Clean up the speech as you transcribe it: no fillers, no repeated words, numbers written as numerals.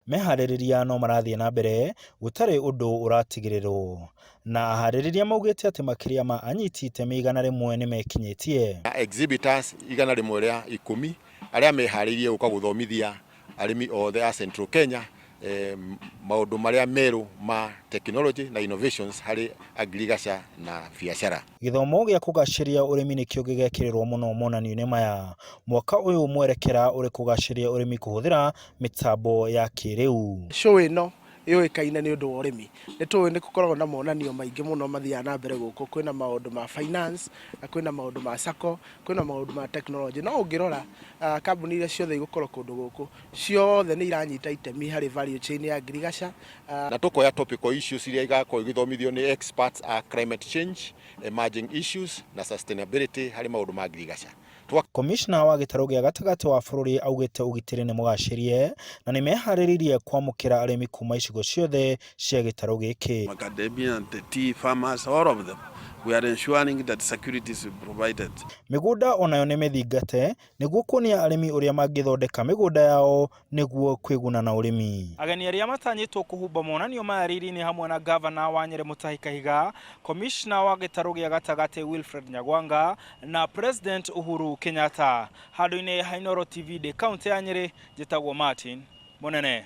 Meharĩrĩria no marathiĩ na mbere gũtarĩ ũndũ ũratigĩrĩrwo. Na aharĩrĩria maugĩte atĩ makĩria ma anyiti itemi 100 nĩmekinyĩtie. Exhibitors 110 arĩa meharĩirie gũka gũthomithia arĩmi othe a Central Kenya maũndũ marĩa merũ ma technology na innovations harĩ agriculture na biacara. Gĩthomo gĩa kũgacĩria ũrĩmi nĩkĩo gĩgekĩrĩrwo mũno monanio-inĩ maya. Mwaka ũyũ mwerekera ũrĩ kũgacĩria ũrĩmi kũhũthĩra mĩtambo ya kĩrĩu. Show ĩno yũĩkaine nĩ ũndũ wa ũrĩmi. Nĩ tũĩ nĩ gũkoragwo na monanio maingĩ mũno mathiaga na mbere gũkũ. Kwĩna maũndũ ma finance, na kwĩna maũndũ ma sacco, kwĩna maũndũ ma technology. No ũngĩrora kambuni iria ciothe igũkorwo kũndũ gũkũ, ciothe nĩ iranyita itemi harĩ value chain ya ngirigaca. Na tũkoya topical issues iria igakorwo igĩthomithio nĩ experts a climate change, emerging issues na sustainability harĩ maũndũ ma ngirigaca. Komishna wa gĩtarũ gĩa gatagatĩ wa bũrũri augĩte ũgitĩri nĩ mũgacĩrie na nĩ meharĩrĩirie kwamũkĩra arĩmi kuma icigo ciothe cia gĩtarũ gĩkĩ. Macadamia, the tea farmers, all of them. We are ensuring that security is provided. Mĩgũnda onayo nĩ mĩthingate nĩguo kuonia arĩmi ũrĩa mangĩthondeka mĩgũnda yao nĩguo kwĩguna na ũrĩmi. Ageni arĩa matanyĩtwo kũhumba monanio maya riri nĩ hamwe na Gavana wa Nyĩrĩ Mutahi Kahiga, Komishna wa gĩtarũ gĩa gatagatĩ Wilfred Nyagwanga na President Uhuru Kenyatta. Handũ-inĩ ha Inooro TV ndĩ kaũntĩ ya Nyĩrĩ, njĩtagwo Martin Mũnene.